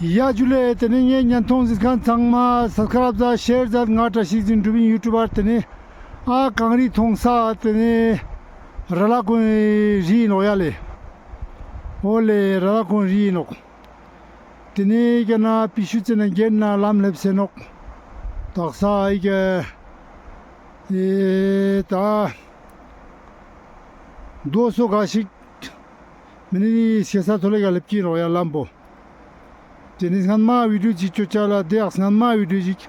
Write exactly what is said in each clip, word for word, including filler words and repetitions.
ཡ་ཇུ་ལེ། ཏེ་ནེ་ངའི་ཉན་ཐོང་ཟིགས་ཁན་ཚང་མ་སབ་སི་ཀ་རབ་ཛད། ཤེར་ཛད། ང་བཀྲ་ཤིས་འཛིན་གྲུབ་ཨིན་ཡུ་ཊུབ་པར། ཏེ་ནེ་ཨ་གངས་རི་ཐོང་ས་ཏེ་ནེ་ར་ལ་ཀུང་རི་ཨིན་ནོག་ཡ་ལེ། འོ་ལེ་ར་ལ་ཀུང་རི་ཨིན་ནོག། ཏེ་ནེ་ཀ་ན་པི་ཤུ་ཙེ་ན་གྱེན་ན་ལམ་ལེབས་སེ་ནོག། དག་ས་ཨི་ཀ་ཨེ་ད་དོ་སོ་ག་ཞིག་མི་ནི་ཤེ་ས་ཐོ་ལེ་ག་ལེབས་ཀྱི་ནོག་ཡ་ལམ་པོ། ཏེ་ནེ་སྔན་མ་བི་ཌིའོ་ཅིག་ཅོ་ཅ་ལ་ཏེ་ཡང་སྔན་མ་བི་ཌིའོ་ཅིག་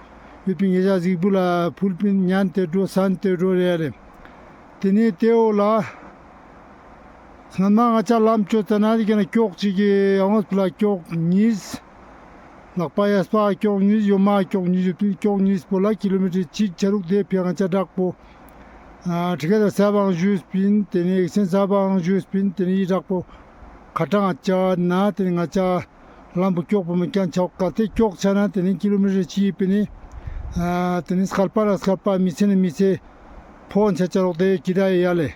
ཡོད་པིན། ཉེ་ཞ་ཟིགས་པོ་ལ་ཕུལ་པིན། ཉན་ཏེ་འགྲོ་སན་ཏེ་འགྲོ་རེ་ཡ་ལེ། ཏེ་ནེ་ཏེ་འོ་ལ་སྔན་མ་ང་ཅ་ལམ་ཅོ་ཙ་ན་ཏེ་ཀ་ན་ཀྱོག་ཅིག་གི་ཨ་ངོས་པོ་ལ་ཀྱོག་ཉིས། ལག་པ་གཡས་པ་ཀྱོག་ཉིས། གཡོན་མ་ཀྱོག་ཉིས། ཡོད་པིན། ཀྱོག་ཉིས་པོ་ལ་ཀི་ལོ་མི་ཊར་ཅིག་ཆ་རུག་ཏེ་ཕི་ང་ཅ་བྲག་པོ་ཨ་ཁྲི་ཀ་ད་ས་བའང་ཞུས་པིན། ཏེ་ནེ་ཨེག་སེན་ས་བའང་ཞུས་པིན། ཏེ་ནེ་འི་བྲག་པོ་ཁ་ཏང་ཅ་ན་ཏེ་ནེ་ང་ཅ་ལམ་པོ་ཀྱོག་པོ་མེད་ཁན་ཆ་ནོག། གལ་ཏེ་ཀྱོག་ཆ་ན་ཏེ་ནེ་ཀི་ལོ་མི་ཊར་ཅིག་པིན་ནི་ཨ་ཏེ་ནེ་སྐལ་པ་ན་སྐལ་པ་མི་ཚེ་ན་མི་ཚེ་ཕོ་ཆ་ཆ་རུག་ཏེ་ཀི་ད་ཡ་ལེ།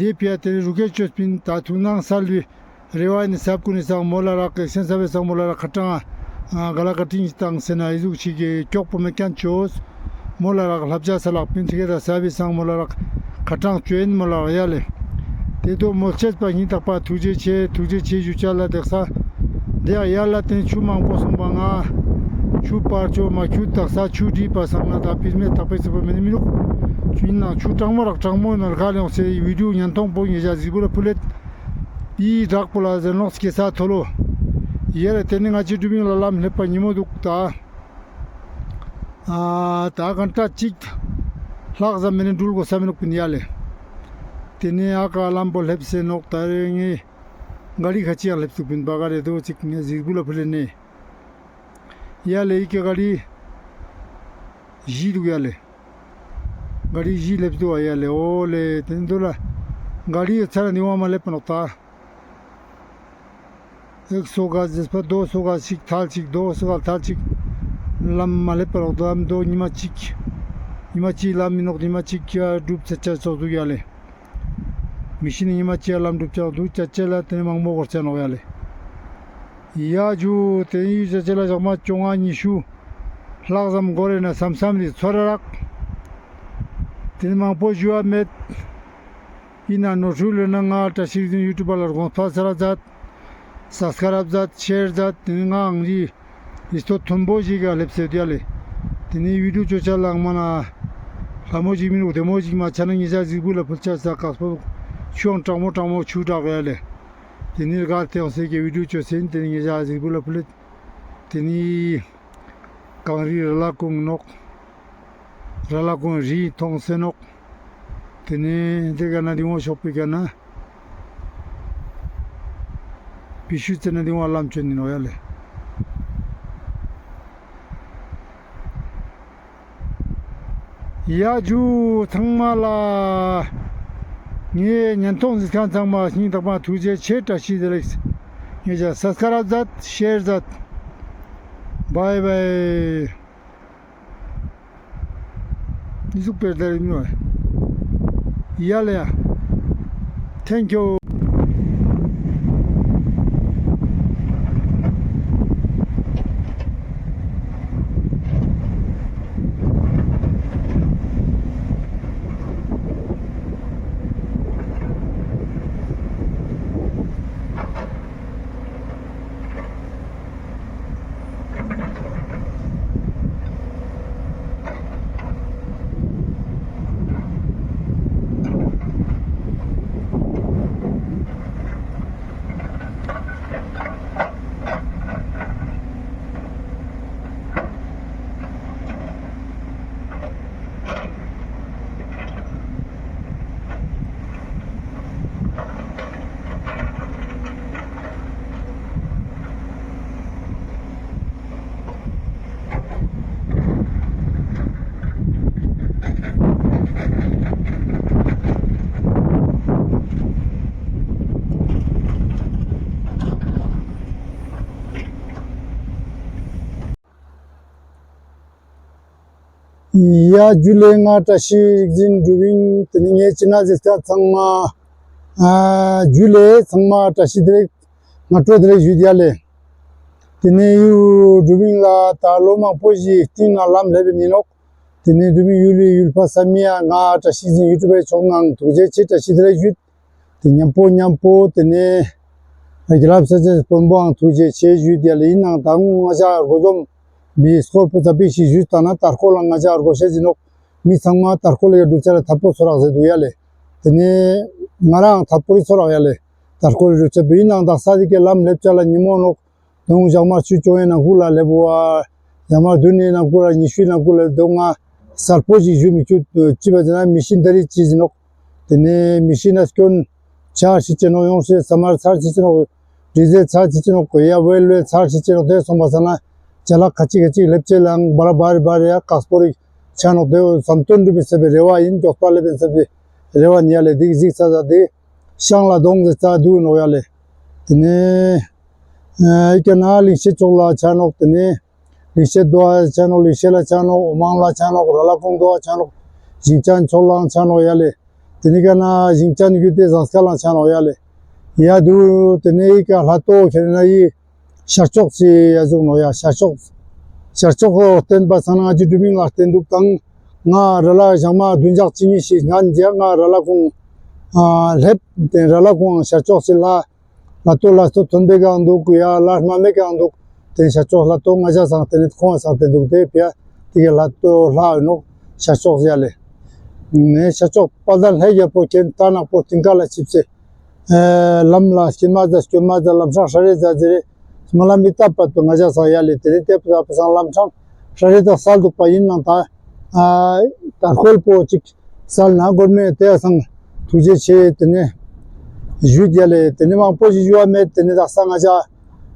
འི་ཕི་ཡ་ཏེ་ནེ་རུ་ཀེ་ཅོས་པིན། ད་ཐུགས་སྣང་སལ་བི་རེ་བ་ཨིན། སབ་ཀུན་ནི་སང་མོལ་ལ་རག་ཨེག་སེན་ས་བའི་སང་མོལ་ལ་རག་ཁ་ཏང་ཨ་ག་ལ་ཀ་ཏིང་ཏང་སེ་ན་འི་ཟུག་ཅིག་གི་ཀྱོག་པོ་མེད་ཁན་ཅོས། མོལ་ལ་རག་ལྷབ་ཅ་ས་ལག་པིན། ཁྲི་ཀ་ད་ས་བའི་སང་མོལ་ལ་རག་ཁ་ཏང་ཅོ་ཨིན་མོལ་ལ་རག་ཡ་ལེ། ཏེ་དོ་མོལ་ཅེས་པ་ཧིང་དག་པ་ཐུགས་རྗེ་ཆེ། ཐུགས་རྗེ་ཆེ་ཞུ་ཅ་ལ་དག་ས། ཏེ་ཡ་ལ་ཏེ་ཆུ་མང་པོ་སོང་པ་ང་ཆུ་པར་ཅོ་མ་ཁྱུ་དག་ས་ཆུ་དྲིས་པ་སང་ན་ད་ཕིས་མེད་དག་པའི་སི་པ་མེད་མི་རུག། ཆུ་ཨིན་ན་ཆུ་གྲང་མོ་རག་གྲང་མོ་ན་ག་ལེ་ཡོང་སེ་བི་ཌིའོ་ཉན་ཐོང་པོ་ཉེ་ཞ་ཟིགས་པོ་ལ་ཕུལ་ལེད། འི་བྲག་པོ་ལ་ཟེར་ནོག་སྐྱེ་ས་ཐོ་ལོ། ཡ་ལེ་ཏེ་ནེ་ང་ཅི་གྲུབ་ཨིན་ལ་ལམ་ལེབས་པ་ཉི་མོ་དུག་ད། ཨ་ད་གན་ཏ་ཅིག་ལྷག་ཙམ་མེ་ནེ་འགྲུལ་གོས་ས་མི་ནུག་པིན་ཡ་ལེ། ཏེ་ནེ་ཨ་ཀ་ལམ་པོ་ལེབས་སེ་ནོག། ད་རེ་ངའི་ག་རི་ཁ་ཅིག་ཡང་ལེབས་དུག་པིན། བ་ག་རེ་དོ་ཅིག་ངའི་ཟིགས་པོ་ལ་ཕུལ་ལེ་ནེ། ཡ་ལེ་འི་ཀ་ག་རི་ཞི་དུག་ཡ་ལེ། ག་རི་ཞི་ལེབས་དུག་ཡ་ལེ། འོ་ལེ་ཏེ་ནེ་དོ་ལ་ག་རི་ཚར་ནི་བ་མ་ལེབས་པ་ནོག་ད། ཨེག་སོ་ག་ཟེར་པ་དོ་སོ་ག་ཞིག་ཐལ་ཅིག་དོ་སོ་ག་ཐལ་ཅིག་ལམ་མ་ལེབས་པ་རོག་དོ། ལམ་དོ་ཉི་མ་ཅིག་ཉི་མ་ཅིག་ལམ་མི་ནོག། ཉི་མ་ཅིག་ཀྱ་གྲུབ་ཆ་ཆ་ཙོགས་དུག་ཡ་ལེ། མི་ཤི་ནི་ཉི་མ་ཅིག་ལམ་གྲུབ་ཆ་དུག་ཆ་ཆ་ལ་ཏེ་ནེ་མང་མོ་གོར་ཆ་ནོག་ཡ་ལེ། ཡ་ཇུ་ཏེ་ནེ་ཡུ་ཆ་ཆ་ལ་ཞག་མ་ཅོ་ལྔ་ཉི་ཤུ་ལྷག་ཙམ་གོར་རེ་ན་སམ་སམ་རི་ཚོར་རག། ཏེ་ནེ་མང་པོ་ཞུ་བ་མེད། ཨིན་ན་ནོར་འཁྲུལ་ཡོད་ན་ང་བཀྲ་ཤིས་འཛིན་ཡུ་ཊུབ་པ་ལ་དགོངས་པ་སལ་ཛད། སབ་སི་ཀ་རབ་ཛད། ཤེར་ཛད། ཏེ་ནེ་ང་ཨང་རི་རི་སྟོད་མཐོན་པོ་ཞིག་ག་ལེབས་སེ་ཡོད་ཡ་ལེ། ཏེ་ནེ་བི་ཌིའོ་ཅོ་ཅ་ལ་ང་མ་ན་ལྷ་མོ་ཞིག་མི་ནུག་བདེ་མོ་ཞིག་མ་ཆ་ན་ཉེ་ཞ་ཟིགས་པོ་ལ་ཕུལ་ཆ་ས་ཀག་སྤོ་ཆུའང་གྲང་མོ་གྲང་མོ་ཆུ་དྲག་ཡ་ལེ། ཏེ་ནེ་ག་ཏེ་ཡོང་སེ་གི་བི་ཌིའོ་ཅོ་སེ་ཨིན། ཏེ་ནེ་ཉེ་ཞ་ཟིགས་པོ་ལ་ཕུལ་ལེད། ཏེ་ནེ་གངས་རི་ར་ལ་ཀུང་ནོག། ར་ལ་ཀུང་རི་ཐོང་སེ་ནོག། ཏེ་ནེ་ཏེ་ཀ་ན་རི་བོ་ཤོག་པའི་ཀ་ན་པི་ཤུ་ཙེ་ན་རི་བོ་ལམ་ཅོ་ཨིན་ནོག་ཡ་ལེ། ཡ་ཇུ་ཚང་མ་ལ་ངའི་ཉན་ཐོང་ཟིགས་ཁན་ཚང་མ་སྙིང་ཐག་པ་ཐུགས་རྗེ་ཆེ། བཀྲ་ཤིས་བདེ་ལེགས། ངེ་ཞ་སབ་སི་ཀ་རབ་ཛད། ཤེར་ཛད། བའི་བའི། འི་ཟུག་པེར་དར་ཨིན་ནོག་ཡ་ལེ་ཡ། ཐེང་ཀིའུ། ཡ་ཇུ་ལེ། ང་བཀྲ་ཤིས་རིག་འཛིན་གྲུབ་ཨིན། ཏེ་ནེ་ངའི་ཅེ་ནལ་ཟིགས་ཁན་ཚང་མ་ཨ་ཇུ་ལེ། ཚང་མ་བཀྲ་ཤིས་བདེ་ལེགས། སྔ་དྲོ་བདེ་ལེགས་ཞུ་ཡ་ལེ། ཏེ་ནེ་ཡུལ་དྲུ་མིང་ལ་ད་ལོ་མང་པོ་ཞིག་སྟིང་ནེ་ལམ་ལེབས་པིན་ནོག། ཏེ་ནེ་དྲུ་མིང་ཡུལ་ལི་ཡུལ་པ་ས་མི་ཡ་ང་བཀྲ་ཤིས་འཛིན་ཡུ་ཊུབ་པའི་ཕྱོགས་ནེ་ཐུགས་རྗེ་ཆེ་བཀྲ་ཤིས་བདེ་ལེགས་ཞུས། ཏེ་ཉམ་པོ་ཉམ་པོ་ཏེ་ནེ་རྒྱལ་ལ་ས་ཆེན་དཔོན་པོའང་ཐུགས་རྗེ་ཆེ་ཞུས་ཏེ་ཡ་ལེ། ཨིན་ནའང་ད་ང་ཞ་སྒོ་འཛོམས་མི་སྐོར་པོ་ཙ་པིག་ཞིག་ཞུས་ཏང་ན་ད་སྐོར་ལ་ང་ཞ་སྒོ་ཤེས་ཨིན་ནོག། མི་ཚང་མ་ད་སྐོར་ལ་ཡ་འགྲུལ་ཆ་ལ་ཐད་པོ་ཚོར་རག་ཟེར་དུག་ཡ་ལེ། ཏེ་ནེ་ང་རང་ཐད་པོ་རི་ཚོར་རག་ཡ་ལེ། ད་སྐོར་ལ་འགྲུལ་ཆ་པོ་ཨིན་ནའང་དག་ས་ཏེ་ཀའི་ལམ་ལེབས་ཆ་ལ་ཉི་མོ་ནོག། དུང་ཞག་མ་ཆུ་ཅོ་ཡའི་ནང་ཁུལ་ལ་ལེབས་བ། ཞག་མ་དུན་ནི་ནང་ཁུལ་ལ་ཉི་ཤུའི་ནང་ཁུལ་ལ་དུང་ང་གསལ་པོ་ཞིག་ཞུ་མི་ཆུག། ཅི་བ་ཟེར་ན་མི་ཤིན་ད་རི་ཅི་ཟེར་ནོག། ཏེ་ནེ་མི་ཤིན་ན་སྐྱོན་ཆར་ཞིག་ཅེ་ནོག། ཡོང་ཤེས་ས་མར་ཚར་ཞིག་ཅེ་ནོག། རི་ཟེ་ཚར་ཞིག་ཅེ་ནོག། ཡ་ཝེལ་ཝེལ་ཚར་ཞིག་ཅེ་ནོག། ཏེ་སོང་པ་ས་ན་ཅ་ལག་ཁ་ཅིག་ཁ་ཅིག་ལེབས་ཆ་ལའང་བར་བར་བར་ཡ་ཀགས་པོ་རིག་ཆ་ནོག། ཏེ་བསམ་དོན་འགྲུབ་པའི་ས་པའི་རེ་བ་ཨིན། མགྱོགས་པ་ལེབས་པའི་ས་པའི་རེ་བ་ཨིན་ཡ་ལེ། ཏེ་གཟིགས་ས་ས་ཏེ་ཤང་ལ་དོང་ཟེར་ས་དུག་ནོག་ཡ་ལེ། ཏེ་ནེ་ཨ་ཨི་ཀ་ན་ལིང་ཤེད་ཕྱོགས་ལ་ཆ་ནོག། ཏེ་ནེ་ལིང་ཤེད་དོ་ཨ་ཆ་ནོག། ལིང་ཤེད་ལ་ཆ་ནོག། འོ་མང་ལ་ཆ་ནོག། ར་ལ་ཀུང་དོ་ཨ་ཆ་ནོག། ཞིང་ཅན་ཕྱོགས་ལའང་ཆ་ནོག་ཡ་ལེ། ཏེ་ནེ་ཀ་ན་ཞིང་ཅན་གྱུད་ཏེ་ཟངས་དཀར་ལའང་ཆ་ནོག་ཡ་ལེ། ཡ་དུག། ཏེ་ནེ་ཨི་ཀ་ལྷ་ཏོ་ཁྱེར་ན་ཨི་ཤར་ཕྱོགས་སི་ཡ་ཟུག་ནོག་ཡ། ཤར་ཕྱོགས་ཤར་ཕྱོགས་སོ་བསྟན་པ་ཚང་ན་ང་ཅི་དྲུ་མིང་ལ་བསྟན་དུག་དང་། ང་ར་ལ་ཞག་མ་དུན་ཞག་ཅིག་ཉིས་ཤིག་ང་ང་ར་ལ་ཀུང་ཨ་ལེབས། ཏེ་ར་ལ་ཀུང་ཤར་ཕྱོགས་སི་ལྷ་ལྷ་ཏོ་ལྷ་སྟོད་ཐོན་པའི་ཀའང་དུག་ཡ། ལྷ་མ་མེ་ཀའང་དུག། ཏེ་ཤར་ཕྱོགས་ལྷ་ཏོ་ང་ཞ་སང་ཏེ་ནེ་ཁོང་སང་ཏེ་དུག། ཏེ་ཕི་ཡ་ཏེ་གི་ལྷ་ཏོ་ལྷ་ཨིན་ནོག་ཤར་ཕྱོགས་ཡ་ལེ། ནེ་ཤར་ཕྱོགས་དཔལ་ལྡན་ལྷ་རྒྱལ་པོ་ཁྱེད་ད་ནག་པོ་སྟིང་ཀ་ལ་ཆིབས་སེ་ཨེ་ལམ་ལ་སྐྱེལ་མ་ཛད་སྐྱོལ་མ་ཛད་ལམ་སྲང་ཧྲ་རེ་ཛད་ཟེར་རེ། སྨོན་ལམ་མི་ཏབ་པད་པ་ང་ཞ་སང་ཡ་ལེ། ཏེ་ནེ་ཏེ་པ་ས་པ་སང་ལམ་སྲང་ཧྲ་རེ་དག་སལ་དུག་པ་ཨིན་ནའང་ད་ཨ་ད་སྐོར་པོ་ཅིག་སལ་ན་གོར་མེ་ཏེ་སང་ཐུགས་རྗེ་ཆེ་ཏེ་ནེ་ཞུས་ཡ་ལེ། ཏེ་ནེ་མང་པོ་ཞིག་ཞུ་བ་མེད། ཏེ་ནེ་དག་ས་ང་ཞ་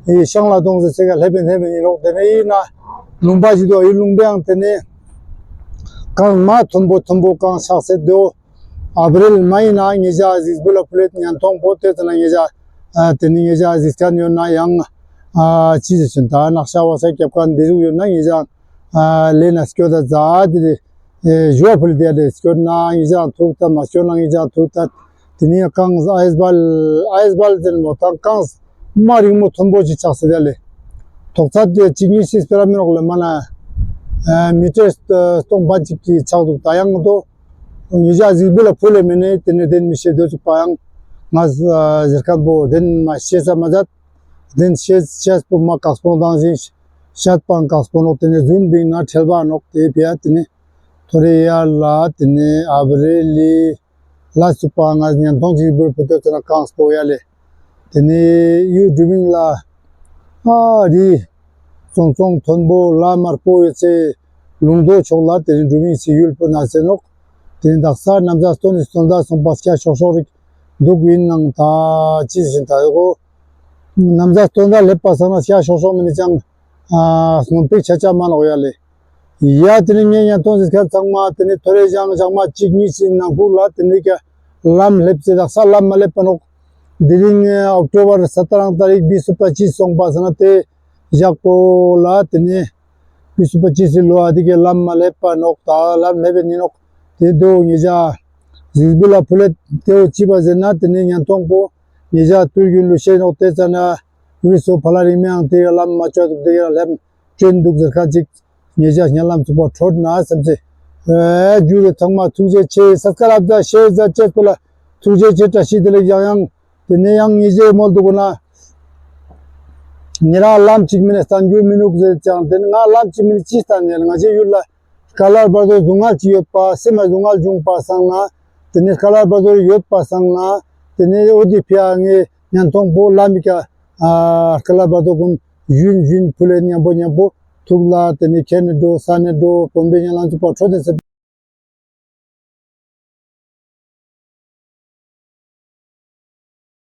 ཨེ་ཤང་ལ་དོང་ཟེར་སེ་ག་ལེབས་པིན་ལེབས་པིན་ཨིན་ནོག། ཏེ་ནེ་ཨིན་ན་ལུང་པ་ཞིག་དུག། ཨི་ལུང་པའང་ཏེ་ནེ་ཀང་མ་ཐོན་པོ་ཐོན་པོ་ཀང་ཆགས་སེ་དུག། ཨབ་རིལ་མ་ཨིན་ན་ཉེ་ཞ་གཟིགས་འབུལ་ལ་ཕུལ་ལེ་ཉན་ཐོང་པོ་ཏེ་ཙ་ན་ཉེ་ཞ་ཨ་ཏེ་ནེ་ཉེ་ཞ་གཟིགས་ཁན་ཡོད་ན་ཡང་ཨ་ཅི་ཟེར་ཞིན་ད་ནག་ཤ་བ་ས་རྒྱབ་ཁན་ཏེ་ཟུག་ཡོད་ན་ཉེ་ཞ་ཨ་ལེ་ན་སྐྱོད་ད་ཛད་ཏེ་ཨེ་ཞུ་བ་ཕུལ་ཏེ་ཡ་ལེ། སྐྱོད་ན་ཉེ་ཞ་ཐུག་ད་མ་སྐྱོད་ན་ཉེ་ཞ་ཐུག་ད། ཏེ་ནེ་ཀང་ཨའི་སྦལ་ཨའི་སྦལ་ཟེར་མོ་ད་ཀང་མ་རིང་མོ་ཐོན་པོ་ཅིག་ཆགས་སེ་ཡ་ལེ། ཐོག་ཚད་ཏེ་ཅིག་ཉིས་ཤིག་སྤེ་ར་མི་ནོག་ལེ། མ་ན་ཨ་མི་ཊར་སྟོང་པ་ཅིག་གི་ཆགས་དུག། ད་ཡང་དོ་ཉེ་ཞ་གཟིགས་འབུལ་ལ་ཕུལ་ལེ་མེ་ནེ་ཏེ་ནེ་ཏེན་མི་ཤེས་དོ་ཚུགས་པ་ཡང་ང་ཟེར་ཁན་པོ་ཏེན་མ་ཤེས་ས་མ་ཛད། ཏེན་ཤེས་ཤེས་པོ་མ་ཀགས་པོ་དང་ཞིང་ཤད་པའང་ཀགས་པོ་ནོག། ཏེ་ནེ་རྫུན་བིང་ན་ཁྲེལ་བ་ནོག། ཏེ་ཕི་ཡ་ཏེ་ནེ་ཐོ་རེ་ཡ་ལ་ཏེ་ནེ་ཨབ་རིལ་ལི་ལ་སུ་པ་ང་ཉན་ཐོང་ཅིག་འབུལ་ཕུལ་ཏེ་ཙ་ན་ཀང་སྤོ་ཡ་ལེ། ཏེ་ནེ་ཡུལ་དྲུ་མིང་ལ་ཨ་རི་ཙོང་ཙོང་ཐོན་པོ་ལ་དམར་པོ་ཡོད་སེ་ལུང་དོ་ཕྱོགས་ལ་ཏེ་ནེ་དྲུ་མིང་སི་ཡུལ་པོ་ན་སེ་ནོག། ཏེ་ནེ་དག་ས་ནམ་ཟླ་སྟོན་ནི་སྟོན་ཟླ་སོང་པ་སྐྱ་ཤོག་ཤོག་རིག་དུག་ཨིན་ནའང་ད་ཅི་ཟེར་ད་ཡོ་གོ། ནམ་ཟླ་སྟོན་ཟླ་ལེབས་པ་སང་ན་སྐྱ་ཤོག་ཤོག་མེ་ནེ་ཅང་ཨ་སྔོན་པེ་ཆ་ཆ་མ་ནོག་ཡ་ལེ། ཡ་ཏེ་ནེ་ངས་ཉན་ཐོང་ཟེར་ཁན་ཚང་མ་ཏེ་ནེ་ཐོ་རེ་ཞག་ཞག་མ་ཅིག་ཉིས་སི་ནང་ཁུལ་ལ་ཏེ་ནེ་ཀ་ལམ་ལེབས་སེ་དག་ས་ལམ་མ་ལེབས་པ་ནོག། དེ་རིང་ཨོག་ཊོ་བར་སྟ་རང་ཏ་རིག་བིས་སུ་པ་ཅིས་སོང་པ་སང་ན་ཏེ་ཞག་པོ་ལ་ཏེ་ནེ་བིས་སུ་པ་ཅིས་སི་ལོ་ཨ་ཏེ་ཀ་ལམ་མ་ལེབས་པ་ནོག། ད་ལམ་ལེབས་པ་ནི་ནོག། ཏེ་དོ་ཉེ་ཞ་གཟིགས་འབུལ་ལ་ཕུལ་ལེ་ཏེ་བོ་ཅི་བ་ཟེར་ན་ཏེ་ནེ་ཉན་ཐོང་པོ་ཉེ་ཞ་ཏུར་གུན་ལུ་ཤེས་ནོག། ཏེ་ཙ་ན་རུས་སོ་ཕ་ལ་རིང་མེའང་ཏེ་ལམ་མ་ཆོད་དུག། ཏེ་ལམ་ཆོད་དུག་ཟེར་ཁན་ཅིག་ཉེ་ཞ་ཉེ་ལམ་ཚུགས་པ་ཁྲོད་ན་སམ་སེ། ཨེ་རྒྱུ་རེ་ཚང་མ་ཐུགས་རྗེ་ཆེ། སབ་སི་ཀ་རབ་ཛད་ཤེར་ཛད་ཅེས་པོ་ལ་ཐུགས་རྗེ་ཆེ། བཀྲ་ཤིས་བདེ་ལེགས། ཡང་ཡང་ཏེ་ནེ་ཡང་ཉེ་ཞའི་མོལ་དུག་གོ་ན། ཉེ་རང་ལམ་ཅིག་མེ་ནེ་སྟན་རྒྱུ་མི་ནུག་ཟེར་ཅང་ཏེ་ནེ་ང་ལམ་ཅིག་མེ་ནེ་ཅི་སྟན་ཡ་ལེ། ང་ཞའི་ཡུལ་ལ་ཀ་ལར་བར་དོ་སྡུག་བསྔལ་ཅིག་ཡོད་པ་སེམས་ལ་སྡུག་བསྔལ་བྱུང་པ་སང་ན་ཏེ་ནེ་ཀ་ལར་བར་དོ་ཡོད་པ་སང་ན་ཏེ་ནེ་འོ་ཏེ་ཕི་ཡ་ངས་ཉན་ཐོང་པོ་ལམ་མི་ཀ་ཨ་ཀ་ལར་བར་དོ་གུན་ཞུན་ཞུན་ཕུལ་ལེ་ཉམ་པོ་ཉམ་པོ་ཐུགས་ལ་ཏེ་ནེ་ཁྱེར་ནེ་འགྲོ་ས་ནེ་འགྲོ་དགོན་པའི་ཉེ་ལམ་ཚུགས་པ་ཁྲོད་ཏེ་སེ།